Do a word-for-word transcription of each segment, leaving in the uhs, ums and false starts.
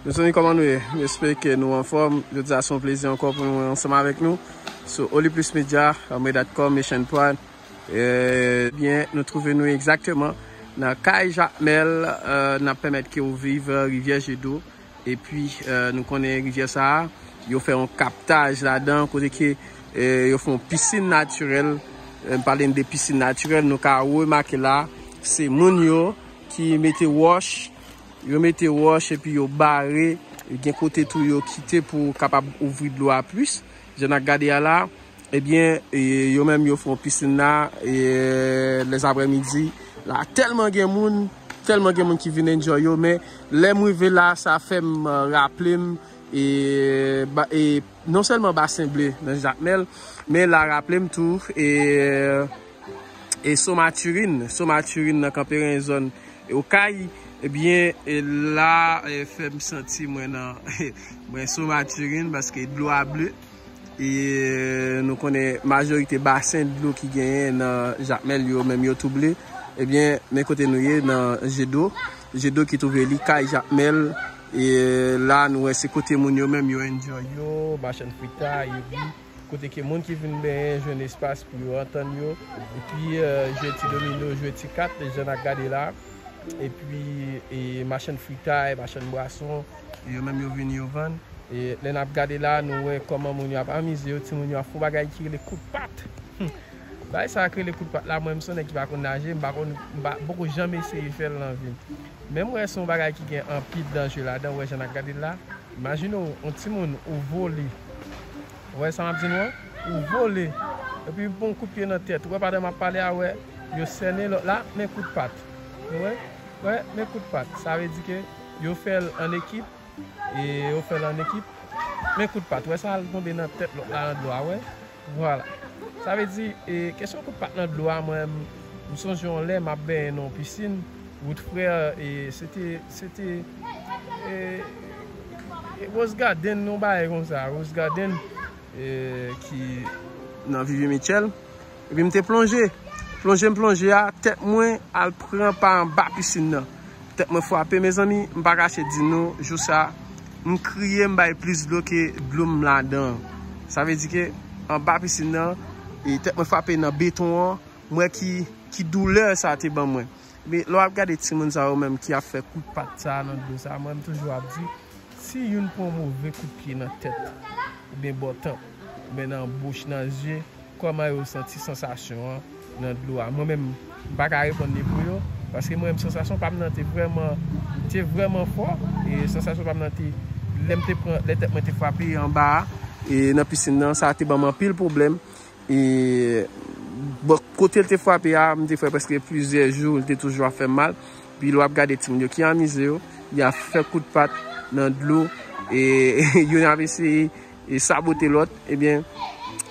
Mezanmi, kòman nou ye? M espere ke nou anfòm. Jodi a se yon plezi ankò pou nou ansanm avèk nou sou Oli Plus Media, Amway dot com, Mission Pride. Ebyen, nou twouve nou egzakteman nan kay Jakmèl, euh, n ap pèmèt ke w viv, euh, rivyè Jeddo. Epi, euh, nou konnen rivyè sa a, yo fè yon kaptaj ladan, kote ke, euh, yo fè yon pisin natirèl. Euh, m pale de pisin natirèl, nou ka remake la, se moun yo ki mete wòch, yo mete wòch epi yo bare, gen kote tou yo kite pou kapab ouvri dlo a plis. Jan n ap gade a la, ebyen, e, yo menm yo fè yon pisin la, e, lèzaprèmidi la, tèlman gen moun, tèlman gen moun ki vin enjoy yo, men lè m rive la, sa fè m, euh, raple m, e, ba, e, non sèlman Basen Ble nan Jakmèl, men la raple m tou, e, e Somaturin, Somaturin nan Kanperen zòn Okay, ebyen, e, la, e, fè m santi mwen nan, mwen Somaturin, paske dlo a ble. E, nou konnen majorite basen dlo ki genyen nan Jakmèl yo menm yo tou ble. Ebyen, men kote nou ye nan Jeddo. Jeddo ki twouve li kay Jakmèl. E la, nou wè se kote moun yo menm yo enjoy yo, machann fritay, epi kote ke moun ki vin benyen jwenn espas pou yo antann yo. Epi, euh, jwe ti domino, jwe ti kat, jan n ap gade la. Epi, e, machann fritay, machann bwason, yo menm yo vin yo vann. E lè n ap gade la, nou wè kòman moun yo ap amize yo, timoun yo ap fè yon bagay ki rele kout pat. Bagay sa a ki rele kout pat la, mwen, m se yon nèg ki pa konn naje, m pa konn, m pa, m poko janm eseye fè l nan vi m. Men m wè se yon bagay ki gen anpil danje ladan, w wè jan n ap gade l la. Imajine w, yon timoun, ou vole. Ou wè sa m ap di nou an? Ou vole. Epi bon kout pye nan tèt. Ou wè pandan m ap pale a, wè, yo sènen lòt la, men kout pat. Ou wè? Wè, men kout pat. Sa vle di ke yo fè l an ekip, e yo fè l an ekip. Men kout pat. Wè sa al tonbe nan tèt lòt la nan dlo a, wè. Vwala. Sa vle di, e, kesyon kout pat nan dlo a, mwen, m, m sonje yon lè m ap benyen nan yon pisin, Wout Frè, e, se te, se te, e, e, Rose Garden, yon bagay konsa, Rose Garden, e, ki nan Vivi Mitchell. Epi m te plonje. Plonje m plonje a, tèt mwen al pran pa anba pisin nan. Tèt mwen frape, mezanmi, m pa kache di nou, jou sa, m kriye, m bay plis dlo ke dlo m ladan. Sa vle di ke anba pisin nan, e tèt mwen frape nan beton an, m wè ki, ki doulè sa te ban mwen. Men lè w ap gade timoun sa yo menm ki ap fè kout pat sa nan dlo sa, mwen m toujou ap di, si youn pran yon move kout pye nan tèt, oubyen bò tanp, oubyen nan bouch, nan zye, kòman yo santi sansasyon an nan dlo a? Mwen menm, m pa ka reponn li pou yo, paske mwen menm sansasyon pa m nan te vrèman, te vrèman fò, e sansasyon pa m nan te, lè m te pran, lè tèt mwen te frape anba a, e nan pisin nan, sa te ban m anpil pwoblèm. E, bon, kote l te frape a, m te fè prèske plizyè jou, li te toujou ap fè m mal. Pi lè w ap gade timoun yo ki amize yo, y ap fè kout pat nan dlo, e youn ap eseye e sabote lòt, ebyen,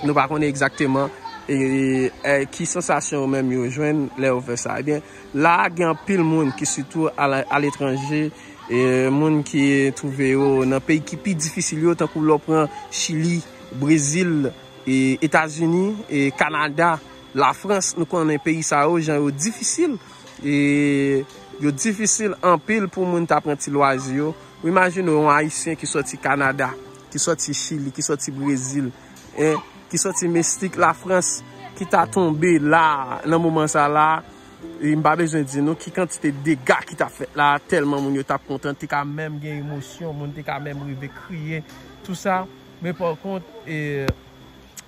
nou pa konnen egzakteman e, e, e, ki sansasyon yo menm yo jwenn lè yo fè sa. Ebyen, la a gen anpil moun ki sitou aletranje, e moun ki twouve yo nan peyi ki pi difisil yo, tankou lè w pran Chili, Brezil, e Etazini, e Kanada, Lafrans, nou konnen peyi sa yo, jan yo difisil, e yo difisil anpil pou moun ta pran ti lwazi yo. Ou imajine w yon Ayisyen ki sòti Kanada, ki sòti Chili, ki sòti Brezil, en, ki sòti Meksik, Lafrans, ki ta tonbe la, nan moman sa la, e m pa bezwen di nou ki kantite dega ki t ap fèt la, tèlman moun yo t ap kontan, te ka menm gen emosyon, moun te ka menm rive kriye, tou sa. Men pa kont, e,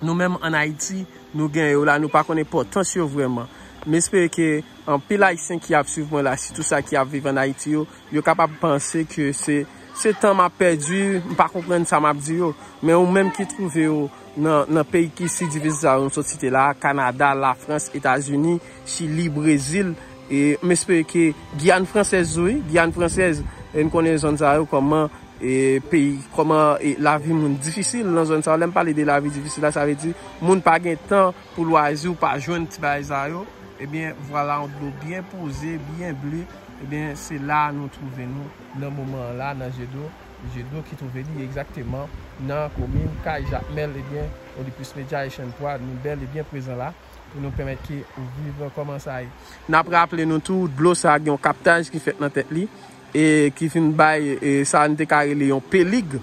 nou menm ann Ayiti, nou gen yo la, nou pa konn enpòtans yo vrèman. M espere ke anpil Ayisyen ki ap swiv mwen la, sitou sa ki ap viv ann Ayiti yo, yo kapab panse ke se, se tan m ap pèdi, m pa konprann sa m ap di yo. Men ou menm ki twouve w nan, nan peyi ki si difisil sa yo nou sot site la, Kanada, Lafrans, Etazini, Chili, Brezil, e m espere ke Giyàn Fransèz tou, wi, Giyàn Fransèz, e n konnen zòn sa yo kòman e peyi, kòman, e lavi moun difisil nan zòn sa yo. Lè m pale de lavi difisil la, sa vle di moun pa gen tan pou lwazi, ou pa jwenn ti bagay sa yo. Ebyen, vwala yon dlo byen poze, byen ble. Ebyen, se la nou twouve nou nan moman an la, nan Jeddo. Jeddo ki twouve li egzakteman nan komin Kay Jakmèl. Ebyen, Olympus Media Haitian Pride, nou bèl e byen prezan la pou nou pèmèt ke ou viv kòman sa ye. N ap raple nou tou, dlo sa a gen yon kaptaj ki fèt nan tèt li. e ki vin bay, e sa n te ka rele yon pelig.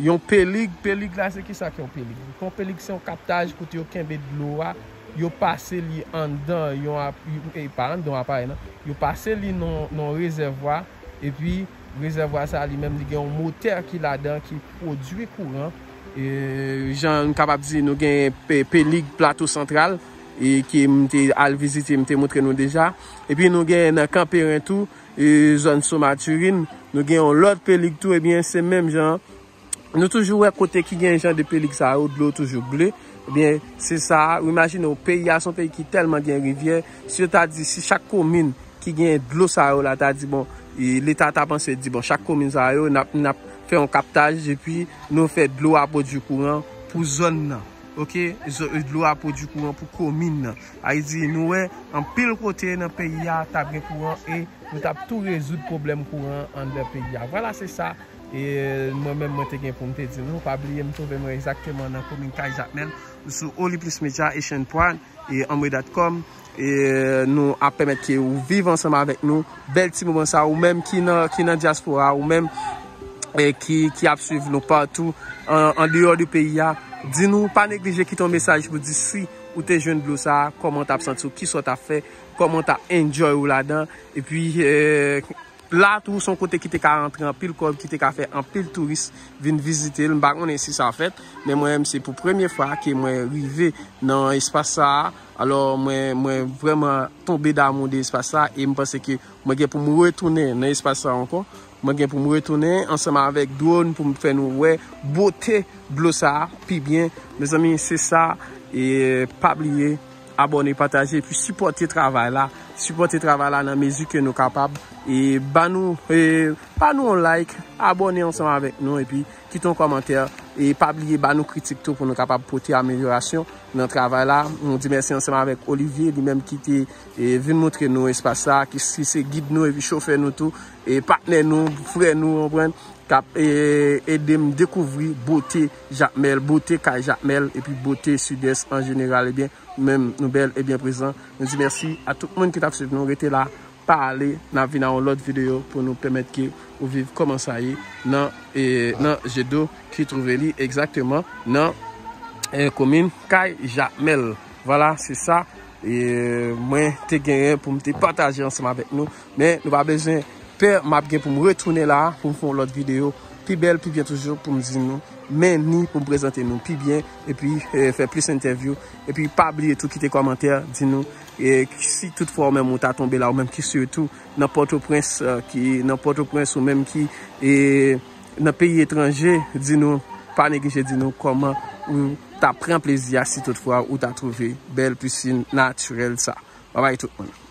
Yon pelig, pelig la se kisa ki yon pelig? Yon pelig se yon kaptaj kote yo kenbe dlo a, yo pase li anndan yon ap-, e pa anndan yon aparèy non, yo pase li nan, nan rezèvwa, epi rezèvwa sa li menm li gen yon motè ki ladan ki pwodui kouran. E, jan n kapab di, nou gen pe-, pelig Plato Santral, e ki m te al vizite, m te montre nou deja. Epi nou gen nan Kanperen tou, e, zòn Somaturin, nou gen yon lòt pelig tou, ebyen, se menm jan. Nou toujou wè kote ki gen jan de pelig sa yo, dlo toujou ble. Ebyen, se sa, ou imajine w, peyi a se yon peyi ki tèlman gen rivyè. Si yo ta di, si chak komin ki gen dlo sa yo la ta di, bon, e, Leta ta panse di, bon, chak komin sa yo, n ap, n ap fè yon kaptaj, epi nou fè dlo a pwodui kouran pou zòn nan. Oke? Zo-, dlo a pwodui kouran pou komin nan. Sa vle di, nou wè, anpil kote nan peyi a t ap gen kouran e nou t ap tou rezoud pwoblèm kouran anndan peyi a. Vwala, se sa. E mwen menm, mwen te gen pou m te di nou. Pa bliye, m twouve mwen egzakteman nan komin Kay Jakmèl, sou Oli Plis Medya, Asian Pride, e Anmwe dot com. E nou ap pèmèt ke ou viv ansanm avèk nou. Bèl ti moman sa, ou menm ki nan, ki nan dyaspora, ou menm, e ki, ki ap swiv nou patou, an, an deyò de peyi a. Di nou, pa neglije kite yon mesaj pou di si ou te jwenn dlo sa, kòman w t ap santi w, kisa w t ap fè, kòman w t ap enjoy ou ladan. Epi, e, la tou, se yon kote ki te ka rantre anpil kòb, ki te ka fè anpil touris vin vizite l. M pa konnen si sa fèt, men mwen menm, se pou premye fwa ke mwen rive nan espas sa a. Alò, mwen, mwen vrèman tonbe damou de espas sa a e m panse ke mwen gen pou m retounen nan espas sa a ankò. Mwen gen pou m retounen ansanm avèk dwòn pou m fè nou wè bote dlo sa a pi byen. Mezanmi, se sa. E pa bliye, abòne, pataje, epi sipòte travay la. Sipòte travay la nan mezi ke nou kapab. E ba nou, e, ba nou yon like, abòne ansanm avèk nou, epi kite yon kòmantè. E pa bliye ba nou kritik tou pou nou kapab pote amelyorasyon nan travay la. Nou di mèsi ansanm avèk Olivier, li menm ki te, e, vin montre nou espas sa, ki, ki se gid nou, epi chofè nou tou, e patnè nou, frè nou, w konprann, k ap, e, ede m dekouvri bote Jakmèl, bote kay Jakmèl, epi bote Sidès an jeneral. Ebyen, menm nou bèl e byen prezan. Nou di mèsi a tout moun ki t ap swiv nou. Rete la, pa ale, n ap vin a yon lòt videyo pou nou pèmèt ke ou viv kòman sa ye nan, e, nan Jeddo ki twouve li egzakteman nan, e, komin Kay Jakmèl. Vwala, se sa. E mwen te genyen pou m te pataje ansanm avèk nou. Men nou pa bezwen pè, m ap gen pou m retounen la pou m fè yon lòt videyo pi bèl, pi byen toujou pou m di nou men ni pou m prezante nou pi byen, epi, e, fè plis entèvyou. Epi pa bliye tou kite kòmantè, di nou, e, si toutfwa ou menm ou ta tonbe la, ou menm ki sitou nan Pòtoprens, e, ki nan Pòtoprens, ou menm ki, e, nan peyi etranje, di nou, pa neglije di nou kòman ou ta pran plezi a si toutfwa ou ta twouve bèl pisin natirèl sa. Babay tout moun.